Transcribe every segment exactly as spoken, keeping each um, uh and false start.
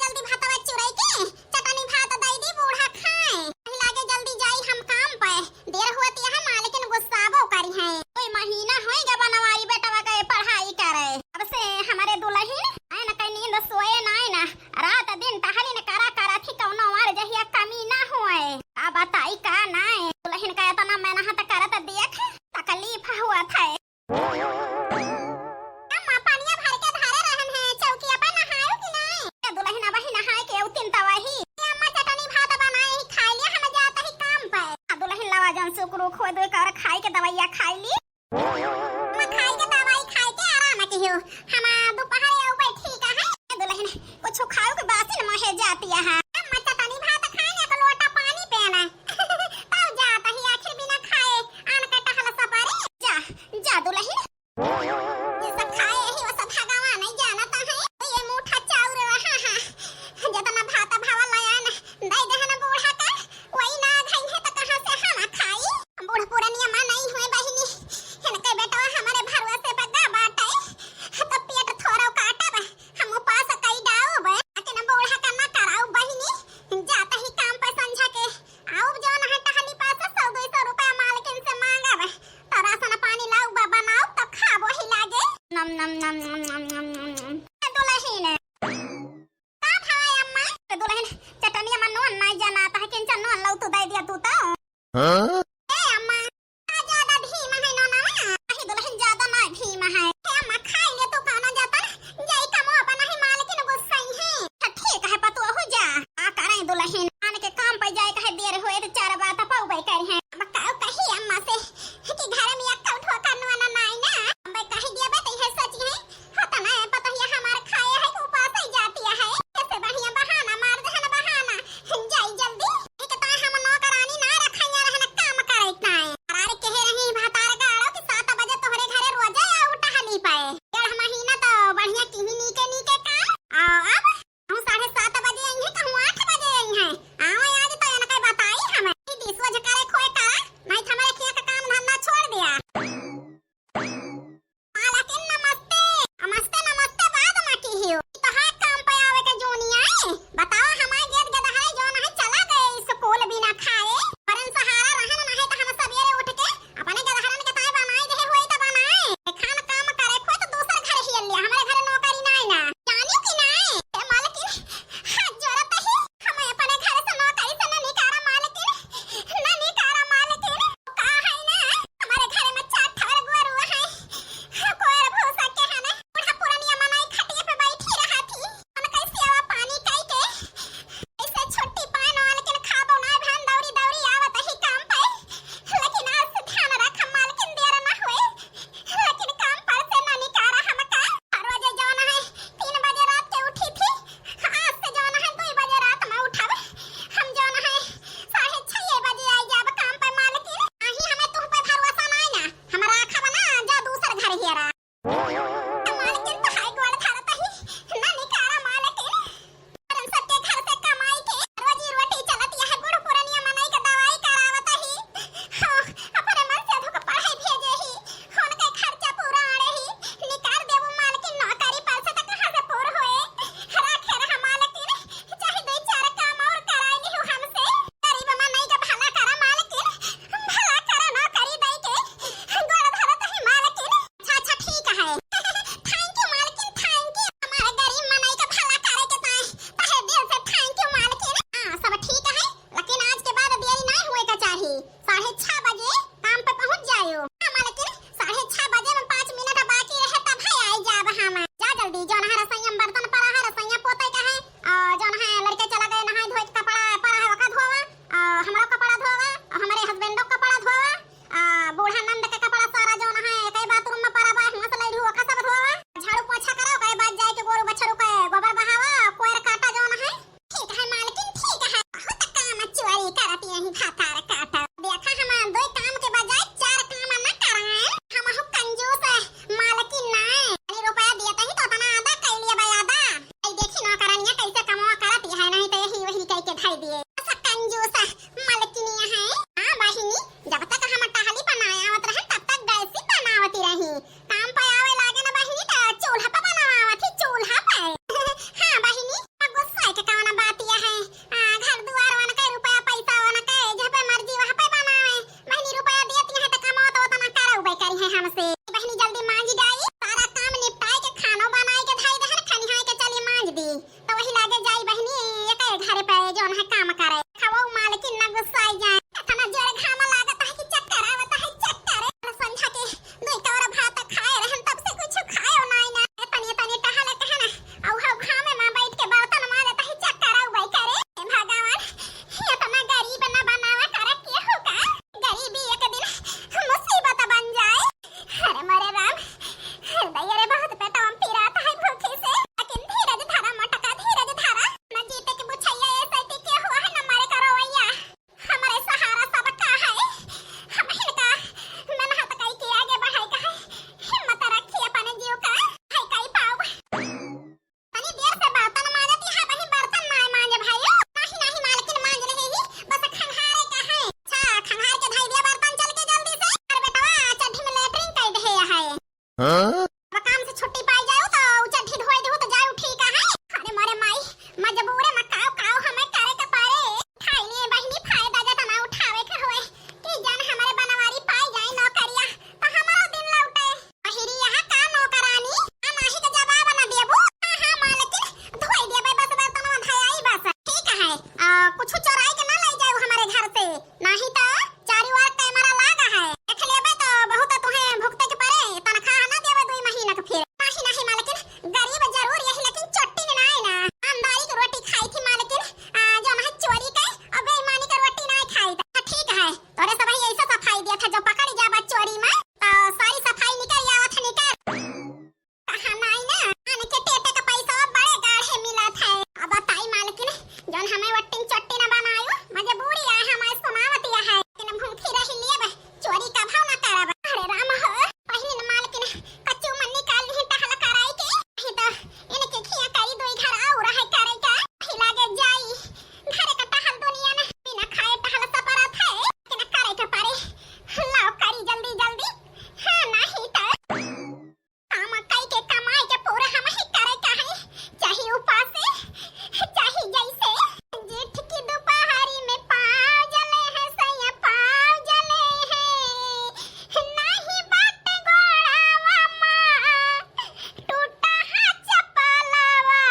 जल्दी भातवा चुराई के चटनी भात दई दी, बूढ़ा खाए। लागे जल्दी जाई हम काम पे, देर होत है, मालकिन गुस्साबो करिहैं। कोई महीना होई गवा बनवारी बेटवा गए पढ़ाई करे। अब से हमरे दुलहिन आए न कहीं नींद सोए नाई ना, रात दिन टहलिन करा करा थी, कौनो और जहिया कमी ना होए। का बताई का नाई, दुलहिन का इतना मेहनत करत देख तकलीफ हुआ था। अम्मा, पनिया भर के धरे रहन है, चौकिया पे नहायो कि नहीं? ए दुलहिन, अबही नहाए के अउतिन त वही। ए अम्मा, चटनी भात बनाए ही खाई लिया, हम जात ही काम पे। आ दुलहिन, लावा जौन सुकरू खोद के और खाई के दवाइया खाई ली। अम्मा, खाई के दवाई खाई के आराम कियो। हम दोपहर आउबे ठीक है। ए दुलहिन, कुछ खाओ के बासी न मोहे जाती है। अम्मा, चटनी भात खाए ना, एक लोटा पानी पीना। तब जात ही, आखिर बिना खाए आन के टहल सपारे। जा, जा दुलहिन। जैसा खाए ही वैसा भगवान नहीं जानता है। ये मुठा चाउर रहा है, जितना भात भावा लाया ना, दे दे ना बूढ़ा का, वही ना खाई है तो कहाँ से हम खाई? बूढ़ पुरनिया माँ नहीं हुए बहिनी, इनके बेटवा हमारे भरवा से बग्गा बाटे, तो पेट थोड़ा काटब, हम उपास कई डाउब, लेकिन बूढ़ा का ना कराउब बहिनी। जाता ही काम पे संझा के आउब, जौन है टहली पास सौ दो सौ रुपया मालकिन से मांगब, तो राशन पानी लाउब, बनाउब तो खाबो ही लागे। नम, नम, नम। ए दुलहिन, का खाए अम्मा? ए दुलहिन, चटनिया में नून नहीं जनाता है, किंचा नून लाउ तू दे दिया तू तो। हाँ? ए अम्मा, का ज्यादा भीम है नूनवा? अही दुलहिन, ज्यादा नहीं भीम है। हे अम्मा, खाई ले तू कौनो जतन, जाई कमो अपन ही मालकिन गुस्सई है। तो ठीक है पतोहू, जा। आ करे दुलहिन, आन के काम पे जाए कहे देर होए तो चार बात पाउबे करी है। अब का कही अम्मा से कि घर में एक ठो का नून नाई ना। अब कही दिया बे तो यह सच है। होता ना है पता ही हमार खाए है कि उपास ही जाती है। ऐसे बढ़िया बहाना मार दे है ना बहाना। जाई जल्दी। एक तो हम नौकरानी ना रखाइया रहन काम हाँ? अब काम से छुट्टी पाई जाऊ तो उ चड्ढी धोई देहू तो जाऊ, ठीक है। अरे मोरे माई, मजबूरे में काव काव हमें करे के पड़े। खाई लिए बहिनी, फायदा जतना उठावे के होए कि जन हमरे बनवारी पाई जाए नौकरिया, तो हमरो दिन लौटे। बहिरी यहाँ का नौकरानी, आ नाही के जवाब न देबू। हाँ, हाँ, मालकिन, धोई देबे बस बर्तनवा धयाई बस। ठीक है, आ, कुछ चोराई के ना ले जाऊ हमरे घर से, नाही तो चारी ओर कैमरा लागा है। देख लेबे तो बहुत तुहे भुगते के पड़े, तनख्वाह ना देबे दुई महीना के फिर। नाही, नाही, मालकिन, गरीब जरूर यही, लेकिन चोट्टी में ना है ना। ईमानदारी के रोटी खाई थी, मालकिन, आ, जो ना चोरी के और बेईमानी के रोटी ना खाई। तो ठीक है, तोरे सब ही ऐसा सफाई दिया था, जो पकड़ जाबा चोरी में, तो सारी सफाई निकल आवत है, निकल। कहा नाई ना, आन के टेटे का पैसा बड़े गाढ़े मिलत है। अब बताई मालकिन, जौन हमें वट्टिन चट्टी न बनायो, मजबूरी आए हमारे सुनावतिया है। लेकिन भूखी रही लिए बे, चोरी का भाव न करब। अरे राम हो, पहिली न मालकिन कच्चू मन निकाल ली टहल कराई के। नहीं तो इनके खिया करी दुई घर आऊ रहे करे का। ही लागे जाई, घरे का टहल दुनिया न, बिना खाए टहल सपरत है। लेकिन करे के पड़े, लाओ करी जल्दी जल्दी। हाँ, नहीं तो काम कई के कमाई के पूरा हम ही करे का है, चाहे उपासे, चाहे जैसे। जेठ की दोपहरी में पाँव जले हैं सैया, पाँव जले हैं, नाही बाट गोड़ावा माँ, टूटा है चपलवा।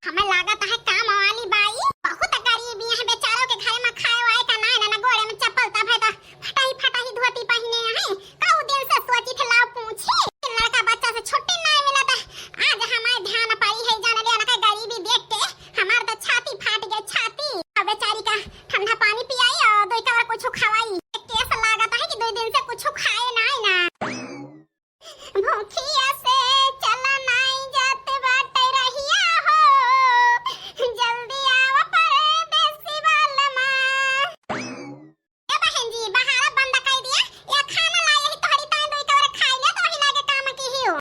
हमें लागत है काम वाली बाई बहुत गरीबी है, बेचारों के घर में खाए वाए का ना, ना, ना गोड़े में चप्पल तब है तो फटाही फटाही धोती पहिने हैं। कऊ दिन से सोची थे लाओ पूछी, लड़का बच्चा से छुट्टी नहीं मिलत है। आज हमारे ध्यान पड़ी है, जान लिया ना, गरीबी देख के हमार तो छाती फाट गया, छाती। अब बेचारी का ठंडा पानी पियाई और दो कवर कुछ खवाई। केस लागत है कि दो दिन से कुछ खाए नहीं ना। भूखिया से चला नाई जात बाटे रहिया हो, जल्दी आवा परदेसी बालमा। ए बहन जी, बहारा बंद कर दिया, या खाना लाई यही तोहरी ताई दुई कवर खाई ले तो वही लागे काम की ही हो।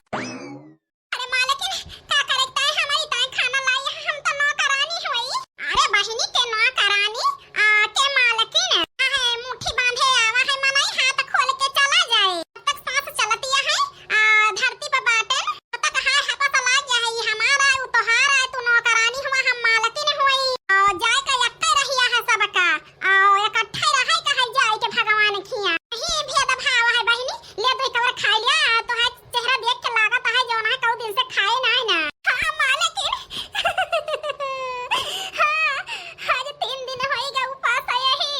अरे मालकिन, का करे ताई हमारी ताई खाना लाई, हम तो नौकरानी होई। अरे बहिनी के नौकरानी, आ, के मालकिन, आहे मुट्ठी बांधे आवा है मनई, हाथ खोल के चला जाए। जब तक सांस चलतिया है, आ, धरती पर बाटेन, तब तक हाय हपस लाग गया है, ई हमारा है, उ तोहार है, तू नौकरानी हुआ, हम मालकिन हुई। आ, जाए का यक्के रहिया है सबका, आ, इकट्ठे रहे का है जाए के भगवान खिया। यही भेदभाव है बहिनी, ले दो कवर खाई लिया, तोहार चेहरा देख के लागत है जौन है कऊ दिन से खाए ना है ना। हाँ, मालकिन। हाँ, आज तीन दिन होई गए उपास है यही।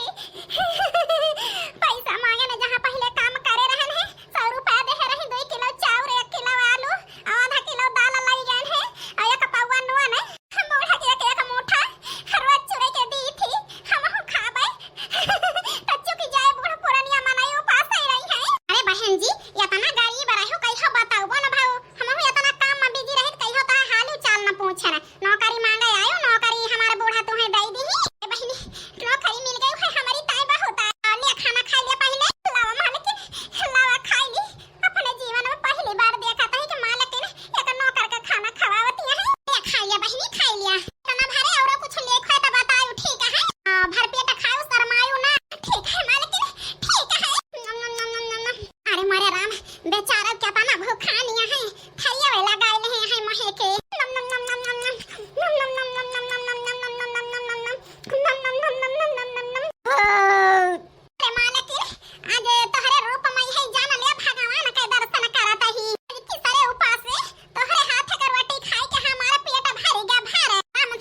पैसा मांगे ना, जहाँ पहले काम करे रहन है, सौ रुपया दे रही, दो किलो चाउर, एक किलो आलू, आधा किलो दाल लाई गए है, और एक पौवा नून है। बूढ़ा के एक एक मुट्ठा रोज चुरे के दी थी, हमहू खाबे। त चुक जाए बूढ़ पुरनिया मनई उपास ही रही है। अरे बहन जी, इतना गरीब रहो, कहियो बताओ न भाऊ, हमहू इतना काम में बिजी रही, कहियो तो हालू चाल न पूछे न। नौकरी मांगे आयो, नौकरी हमारे बूढ़ा तुम्हें दे दी। ए बहिनी, नौकरी मिल गई है हमारी ताई बहुत। आ, ले खाना खाई ले पहले, लावा मालकिन, लावा खाई ली। अपने जीवन में पहली बार देखा था कि मालकिन एक नौकर का खाना खवावती है। ले खाई लिया बहिनी, खाई लिया। इतना भरे और कुछ लेख है तो बताओ, ठीक है? आ, भर पेट खाओ, शर्माओ ना। ठीक है मालकिन, ठीक है। नम, नम, नम, नम, नम, नम। अरे मोरे राम, बेचारा क्या तना भूखा नहीं है। थरिया वाला गाय नहीं है मोहे के। नम, नम, नम, नम, नम, नम। नम, नम, नम, नम, नम। ओ, अरे मालकिन, आज तोहरे रूप में है जान ले भगवान के दर्शन करत ही। आज तीसरे उपास से तोहरे हाथ के रोटी खाए के हमारा पेट भर गया भर। राम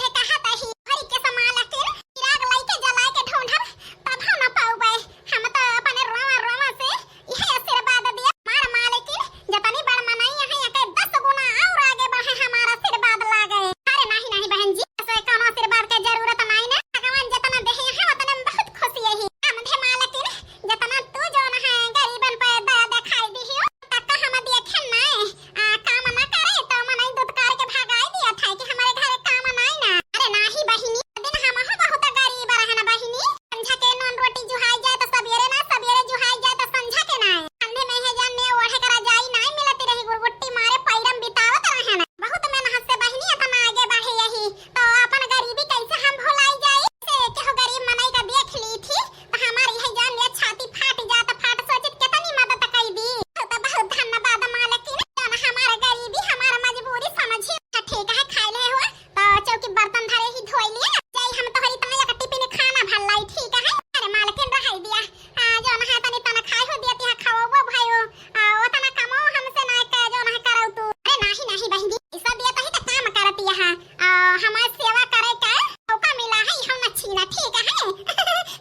हमार सेवा करे का मौका मिला है, हम न छीना, ठीक है?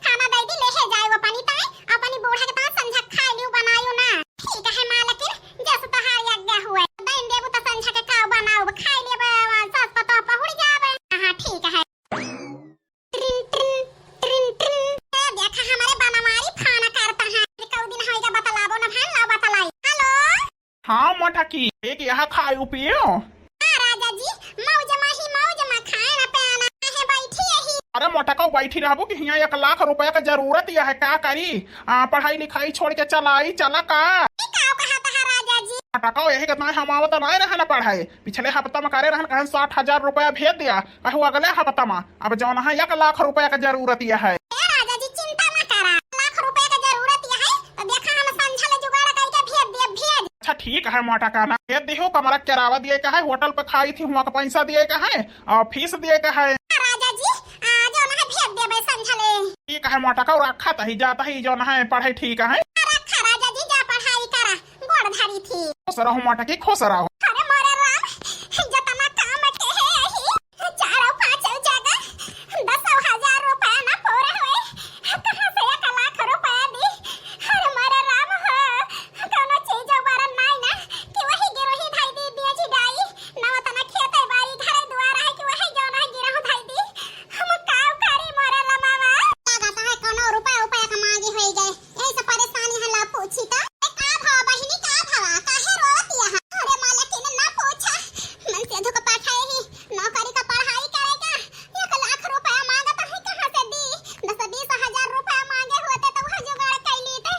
खाना दइ दी, लेहे जाए वो अपनी ताई, अपनी बूढ़ा के ताई संझा खाई लियो, बनायो ना। ठीक है मालकिन, जस तोहार आज्ञा हुए। दइ देबू त संझा के का बनाउब, खाई लेबे, सास पतोह पहुड़ जाबे। हाँ, ठीक है। ट्रिन, ट्रिन, ट्रिन, ट्रिन। ए, देखा, हमरे बनवारी फोन करता है। कऊ दिन होइगा बतलाबो न भइल, लाओ बतलाई। हेलो। हाँ, मोटकी, एक यहाँ खायो पियो। हाँ, राजा जी, मौज मा ही मौज मा खाए न पिए न, काहे बैठी यही? अरे मोटका, बैठी रहबो कि हियाँ एक लाख रुपया क जरूरत यह है, का करी? आ, पढ़ाई लिखाई छोड़ के चला आई, चला का? ई का कहत है राजा जी? मोटका, यही के ताई हम आवत नाहीं रहन पढ़ाई। पिछले हफ्ता मा करे रहन, कहन साठ हजार रुपया भेज दिया, कहू अगले हफ्ता मा। अब जौन है एक लाख रुपया क जरूरत यह है। ए राजा जी, चिंता ना करा, लाख रुपया क जरूरत यह है, तो देखा हम संझा ले जुगाड़ करके भेज दिया, भेज। अच्छा ठीक है मोटका, ना भेज दियो, कमरा किराया दिए का है, होटल पे खाई थी, हुआँ का पैसा दिए का है, और फीस दिए का है। हाँ राजा जी, आ, जौन है भेज देबे संझा ले। ठीक है मोटका, और रखा तही जाता ही जौन है पढ़ाई, ठीक है। हाँ, रखा राजा जी, जा पढ़ाई करा। गोड़ धरी थी। खुश रहो मोटकी, खुश रहो। अरे मोरे राम, जतना काम के है यही, चारो पाँचो जगह दसो हजार रुपया ना पूरा होए, कहाँ से एक लाख रुपया दी? अरे मोरे राम हो, कौनो चीज वरन नाई ना, कि वही गिरोही धाई दी, बेची डाई, ना उतना खेते बाड़ी, घरे दुआर है कि वही जौन है गिरोह धाई दी। हम काव करी मोरे लमावा? लागत है कौनो रुपया उपया क मांगी होई गए। यही से परेशानी है, ला पूछी त। ए, का भवा बहिनी, का भवा? काहे रोवत यह? अरे मालकिन, ना पूछा। मन से धुक पाठा ही नौकरी क पढ़ाई करे का एक लाख रुपया मांगत है, कहाँ से दी? दस बीस हजार रुपया मांगे होते तो वह जुगाड़ कर लेते।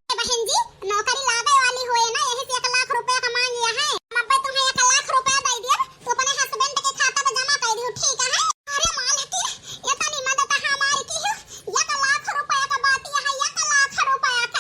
ए बहन जी, नौकरी लागे वाली होए ना, यही से एक लाख रुपया क मांग लिया है। हम अब्बे तुम्हें एक लाख रुपया दे दिया, तू अपने husband के खाता में जमा कर दियो, ठीक है? अरे मालकिन, इतनी मदद हमारी की हो, एक लाख रुपया क बात यह है, एक लाख रुपया क,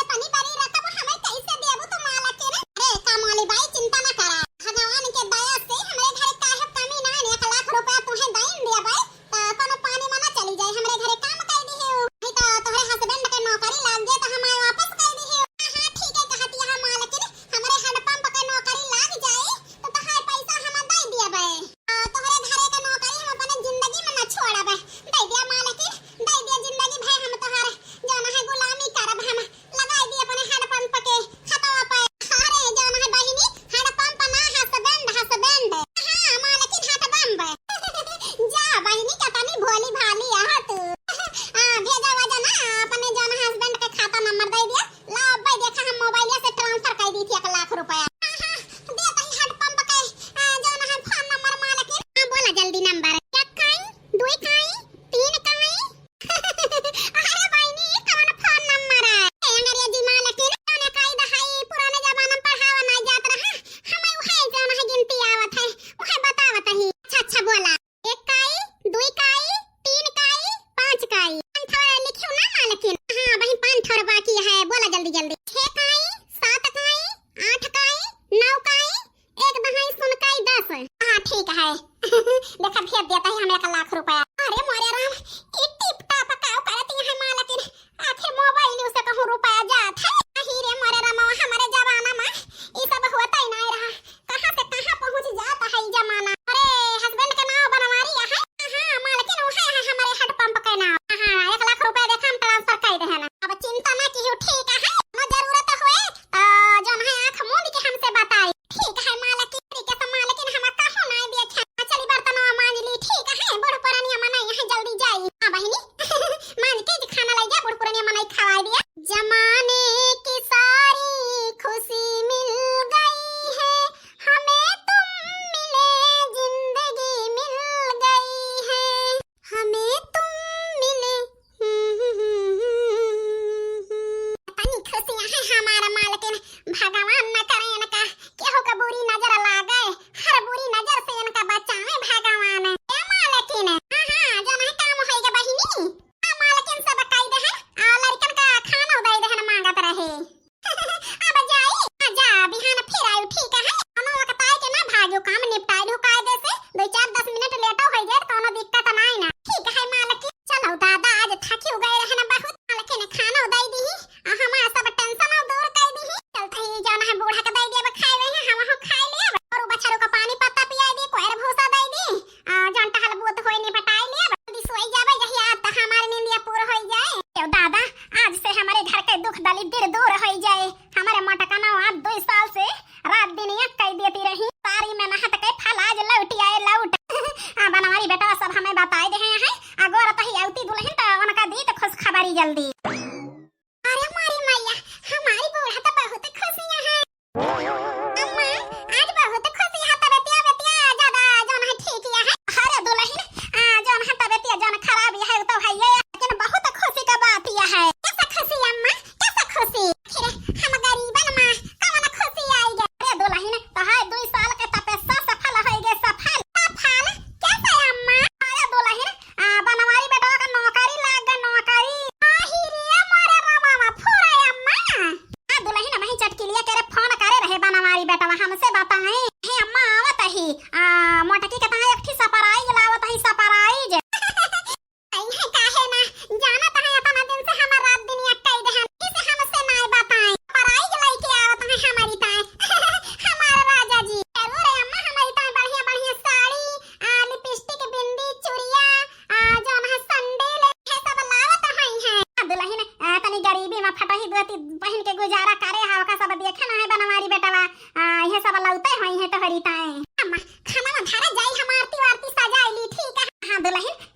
इतनी बड़ी रकम हमें कैसे देबू तू मालकिन? अरे कामवाली बाई, चिंता ना करा, भगवान के दया से हमरे घर काहे कमी ना है, एक लाख रुपया तुहे दइन दिया बाई। त कोनो पानी मा ना चली जाए, हमरे घरे काम कर दिहे हो। नहीं त तोहरे husband के नौकरी लाग जाए त हमारे वापस कर दिहे हो। हाँ, हाँ, ठीक है, कहत यह मालकिन, हमरे hand pump के नौकरी लाग जाए त तोहार पैसा हम दे दिया बे। आ, तोहरे घरे के नौकरी हम अपने जिंदगी मा ना छोड़ब। दे दिया मालकिन, दे दिया, जिंदगी भर हम तोहार जौन है गुलामी करब हम। लगाई दी अपने hand pump के खतवा पे। अरे जौन है बहिनी, hand pump ना, husband, husband। हाँ, मालकिन hand pump। जा बहिनी, कतनी भोली भाली आहा तू। हाँ, भेजा वजा ना, अपने जौन husband के खाता number दे दिया। ला अब्बे देखा, हम mobile से transfer कर दी थी एक लाख रुपया। हाँ, हाँ, दे तई hand pump के, आ, जौन है phone number मालकिन। हाँ, बोला जल्दी number। एक काई, दुई काई, तीन काई, अरे बहिनी, ई कवन phone number है? ए, अंग्रेजी मालकिन, कौन काई दहाई पुराने जमाना में पढ़ावा नाई जात रहा। हमें उहे जौन है गिनती आवत है, उहे बतावत ही। अच्छा, अच्छा, बोला। एक काई, दुई काई, तीन काई, पाँच काई। पाँच ठो लिखियो ना मालकिन। हाँ, वही पाँच ठो बाकी है, बोला जल्दी जल्दी। छह काई, सात काई, आठ काई, नौ काई, एक दहाई सुनकाई दस। हाँ, ठीक है। देखा, भेज देता ही हम एक लाख रुपया। अरे मोरे राम, ई टिप टाप काव करत यहाँ मालकिन। आखिर mobile से कहूँ रुपया जात है। अही रे मोरे राम, हमारे जमाना मा ई सब होता ही नहीं रहा। कहाँ से कहाँ पहुँच जाता है ई जमाना। अरे husband का नाव बनवारी है। हाँ, मालकिन, उहे है हमारे hand pump के नाव। हाँ, एक लाख रुपया देखा हम transfer कर दे है ना। अब चिंता ना कीहो, ठीक है। कोनो जरूरत हुए तो जौन है आँख मूंद के हमसे बताई। ठीक है मालकिन, ठीक है, तो मालकिन हम कहूँ ना बेचन। चली बर्तनवा मांज ली, ठीक है, बूढ़ पुरानिया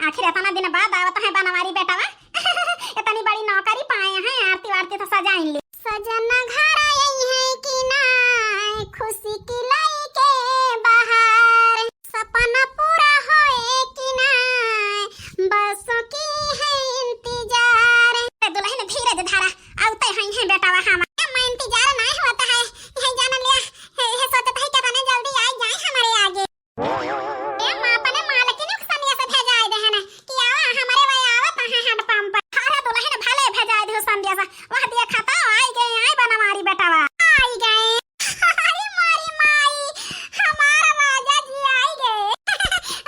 आखिर एतना दिन बाद आवत है बनवारी बेटवा। एतनी बड़ी नौकरी पाए हैं, आरती वारती तो सजाइन ली। सजन घर आई है कि ना, खुशी की लाई के बाहर, सपना पूरा होए कि ना, बरसों की है इंतजार। ए दुलहिन धीरज धरा, अउते हइहैं बेटवा हमार। अम्मा इंतजार नाहीं होत है, यही जान लिया, हे, हे सोचत है कि तनी जल्दी आइ जाए हमरे आगे। ए माँ, अपने मालकिन के संदेस भेजाइ देहन कि आवा हमरे वही आवत है हैंड पंप। अरे दुलहिन भले भेजाइ दिहु संदेस, वह देखा तो आइ गए, आइ बनवारी बेटवा, आइ गए। अरे मोरी माई, हमार राजा जी आइ गए।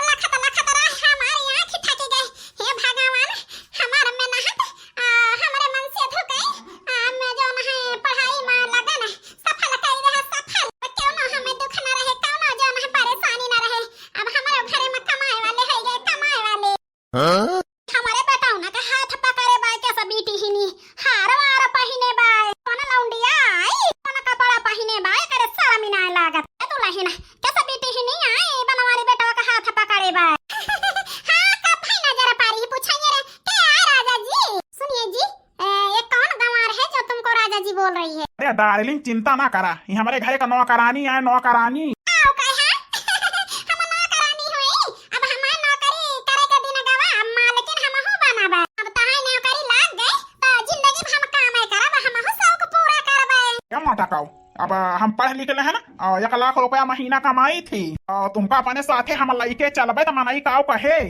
लखत लखत रह हमार आँखि थकि गए। हे भगवान, हमार मेहनत, आ, हमरे मन से धुके, आ, में जौन है पढ़ाई में लगन, सफल कइ रहा, सफल। केवनो हमें दुख न रहे, कौनो जौन है परेशानी न रहे। अब हमरे घरे में कमाए वाले होइ गए, कमाए वाले। हाँ? हमरे बेटौना के हाथ पकड़े बाय, कैसा बीटी हिनी, हार वार पहिने बाय, कौन लौंडिया आई, कौन कपड़ा पहिने बाय, करे शर्म ही ना लागत। ए दुलहिन, कैसा बीटी हिनी आई, बनवारी बेटवा का हाथ पकड़े बाय। हाँ, कब है नजर पारी, पूछेंगे रे, के आए राजा जी? सुनिए जी, ए, ये कौन गंवार है जो तुमको राजा जी बोल रही है? अरे डार्लिंग, चिंता ना करा, ये हमरे घरे का नौकरानी है, नौकरानी। आओ, कहे है? हम नौकरानी होई, अब हमार नौकरी करे के दिन गवा, अब मालकिन हमहू बनबे। अब तहाई नौकरी लाग गई, तो जिंदगी भर हम कामे करब, हमहू शौक पूरा करबे। ए मोटकऊ, अब हम पढ़ लिख ले है ना, और एक लाख रुपया महीना कमाई थी, और तुमका अपने साथे हम लइके चलबे, तो मनई काव कहे?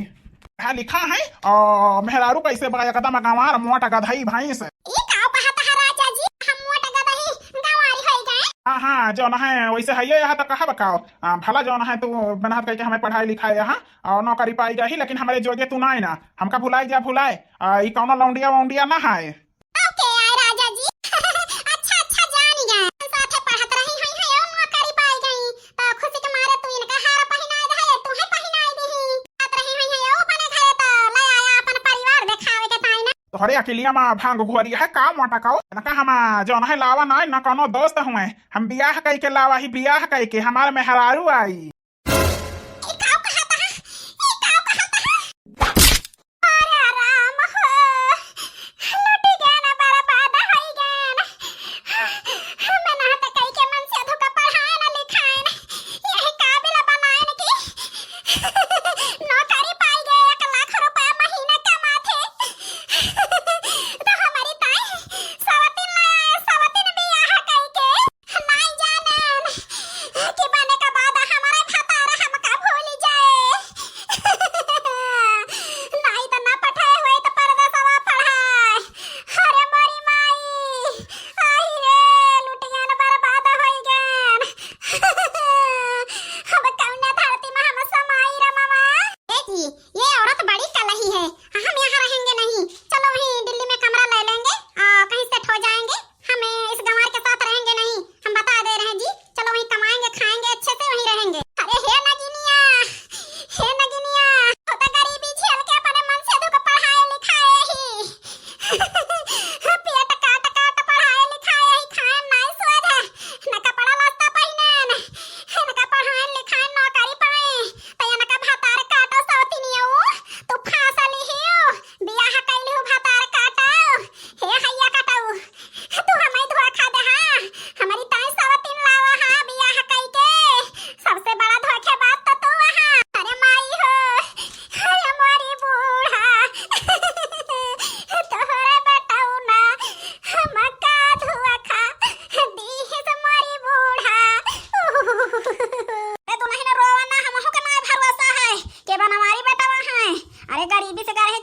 पढ़ा लिखा है, और मेहरारू कैसे बा? एकदम गंवार, मोट गधई भैंस। ई काव कहत है राजा जी, हम मोट गधई गंवारी होइ गए? हाँ, हाँ, जौन है वैसे है, यह तो कहब काव। आ, भला जौन है तू मेहनत करके हमें पढ़ाई लिखाए यहाँ और नौकरी पाई गई, लेकिन हमरे जोगे तू नाई ना, हमका भुलाई जा भुलाए। आ, ई कौनो लौंडिया वौंडिया ना है। ओके, आए राजा जी। अच्छा, अच्छा, जानी गए। साथे पढ़त रही हुई है, और नौकरी पाई गई, तो खुशी के मारे तू इनका हार पहिनाए दे, तू है पहिनाए दी। बात रही हुई है, ओ अपने घरे तो ले आया अपन परिवार देखावे के ताई ना। तोहरे अकेलिया में भांग घोरी है का मोटकऊ? इनका हम जौन है लावा ना, ना कोनो दोस्त हुए, हम बियाह कई के लावा ही, बियाह कई के हमार मेहरारू आई। ई काव कहत है? ई काव कहत है? अरे राम हो, लुटि गए ना, बर्बाद होइ गए ना। मेहनत कई के मन से धोखा पढ़ाए ना लिखाए ना, यही काबिल बनाए ना कि नौकरी पाई गए, एक लाख रुपया महीना कमाथे। तो हमारी ताई सवतिन लाए, सवतिन बियाह कई के। नाई जानेन कि बने के बाद हमारे भतार हमका भूल जाए। नाई तो ना पठाए हुए तो परदेसवा पढ़ाए। अरे मोरी माई, आई रे, लुटियन बर्बाद होई गन। अब कौने धरती में हम समाई रे मामा। ए जी, ये औरत बड़ी कलही है, हम यहाँ रहेंगे नहीं, चलो वहीं दिल्ली में कमरा ले लेंगे, आ, कहीं सेट हो जाएंगे। हम इस गंवार के साथ रहेंगे नहीं, हम बता दे रहे हैं जी। चलो वहीं कमाएंगे, खाएंगे अच्छे से, वहीं रहेंगे। अरे हे नगिनिया, हे नगिनिया, वो तो गरीबी झेल के अपने मन से धोखा पढ़ाए लिखाए ही। पेट काट काट पढ़ाए लिखाए ही, खाए नाई स्वाद है, न कपड़ा लत्ता पहिने, न का पढ़ाए लिखाए नौकरी पाए, तो इनका भतार काटो सौतिनियो, तू फांसा लिहियो, बियाह कैलियो भतार काटो, हे हैया काटो। तू हमें धोखा दे हा, हमारी ताई सवतिन लावा हा बियाह कई के। सबसे बड़ा धोखेबाज तो तू हा। अरे माई हो, अरे मोरी बूढ़ा, तोहरे बेटौना हमका धोखा दीहिस मोरी बूढ़ा। ए दुलहिन रोवा ना, हमहू के ना भरोसा है के बनवारी बेटवा है। अरे गरीबी से गए हैं,